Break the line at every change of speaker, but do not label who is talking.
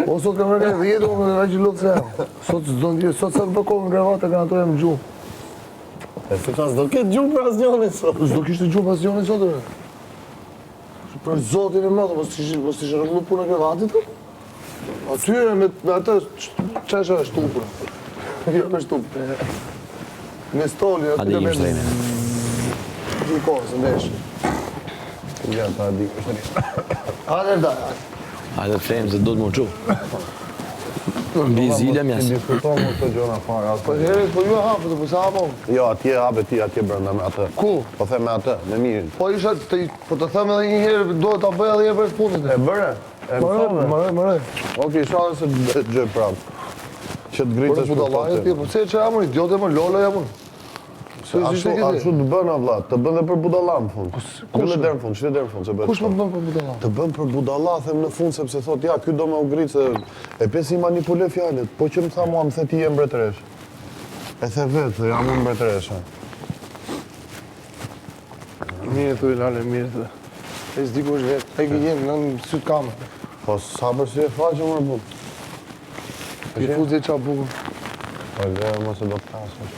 O sot kam rënë 10, unë aq i lodhur jam. Sot s'do ndje, sot sa të vë kokën në krevat e garantoj jam në gjumë.
E se ta s'do ketë gjumë për asnjërin sot.
S'do kishte gjumë për asnjërin sot. ore. Për zotin e madh, mos ishe mos ishe rregullu puna e krevatit. ë? Aty me me atë çfarë është shtupur. Jo me shtup. Me stolin aty
Hajde,
me.
ikim shtrejme.
Gjithë kohën, se ndesh.
Ja, ta di kush është.
Hajde, da. hajde.
Hajde flejmë se do të më çu. Mbi zile
Si
mjas.
diskuton më këto gjëra fare. as
Po herë, po ju e hapët, po sa hapëm?
Jo, atje hape ti, atje brenda me atë.
Ku?
Po them me atë, me mirin.
Po isha, të, po të them edhe një herë, duhet ta bëj edhe një herë për fundit.
E bëre? E
Mërë,
mësove?
mërë, mërë.
Okej, inshallah se të dëgjoj prapë. Që të
Por
gritësh për
budallaje ti, po pse që jam unë, idiote më lolo jam unë. Se
Ashtu,
s'ishte këtë.
ashtu të bën o vlla, të bën dhe për budalla në fund.
kush
Mbylle derën në fund, shtyje derën në fund, se bëhet.
Kush më bën për budalla?
Të bën për budalla, them në fund sepse thot, ja, ky do me u grit se e pesi i manipuloj fjalët. Po që më tha mua, më the ti je mbretëresh. E the vetë, the, jam unë mbretëresha.
Mirë thuj, lale, mirë thuj. E s'di ku është vetë, ai gënjen në syt kamë.
Po sa për sy e faqe më bu.
I fut dhe qa bukur.
Po lë, mos e do të pasësh.